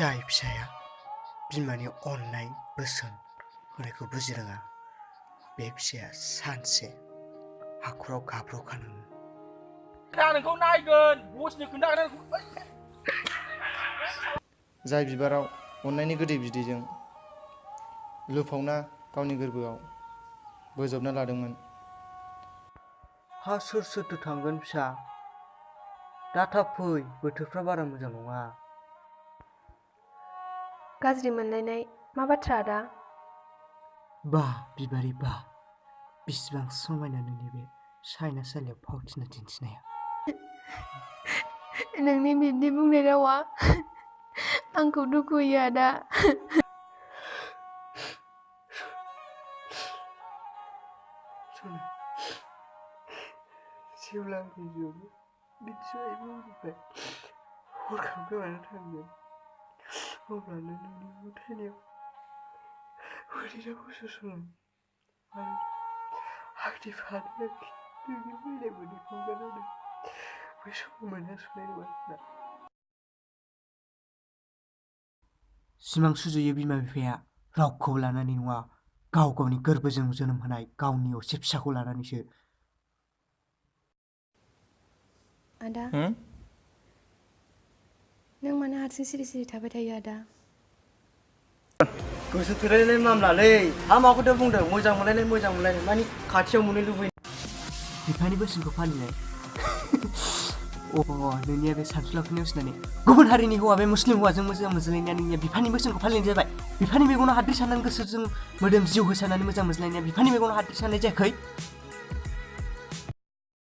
जाय फिसाया बिमानि अननाय बोसोन होनायखौ बुजि रोङा बे फिसाया सानसे हाखराव गाब्र'खानो नोंखौ नायगोन बसनो खोन्थागोन जाय बिबाराव अननायनि गोदै बिदैजों लुफावना गावनि गोरबोआव बोजबना लादोंमोन। हा सोर सोरथो थांगोन फिसा दा थाब फै बोथोरफ्रा बारा मोजां नङा। गाज्रि मोनलायनाय मा बाथ्रा आदा? बा बिबारि बा बिसिबां समायना नोंनि बे सायनासालियाव फावथिना दिन्थिनाया। नोंनि बिब्दि बुंनाय रावा आंखौ दुखु होयो आदा। जेब्ला आंनि जिउआव निस्सय बुंनिफ्राय हरखाब गोमाना थांगोन अब्लानो नोंनि मोथायनायाव हरिराव सोस'नो आरो आंनि फारिया नोंनि फैनाय मोदैखौ गारनानै बै समाव मोनहासनाय नङा। सिमां सुजुयो बिमा बिफाया रावखौबो लानानै नङा गाव गावनि गोरबोजों जोनोम होनाय गावनि असे फिसाखौ लानानैसो। आदा नों मानो हारसिं सिरि सिरि थाबाय थायो आदा? गोसो थोलायनाय मामलालै हा माखौथो बुंदों मोजां मोनलायनाय मानि खाथियाव मोननो लुबैनाय बिफानि बोसोनखौ फालिनाय। नोंनिया बे सानसुलाखौ नेवसिनानै गुबुन हारिनि हौवा बे मुस्लिम हौवाजों मोजां मोनज्लायनाया नोंनिया बिफानि बोसोनखौ फालिनाय जाबाय। बिफानि मेगनाव हाद्रि साननानै गोसोजों मोदोम जिउ होसारनानै मोजां मोनज्लायनाया बिफानि मेगनाव हाद्रि साननाय जायाखै।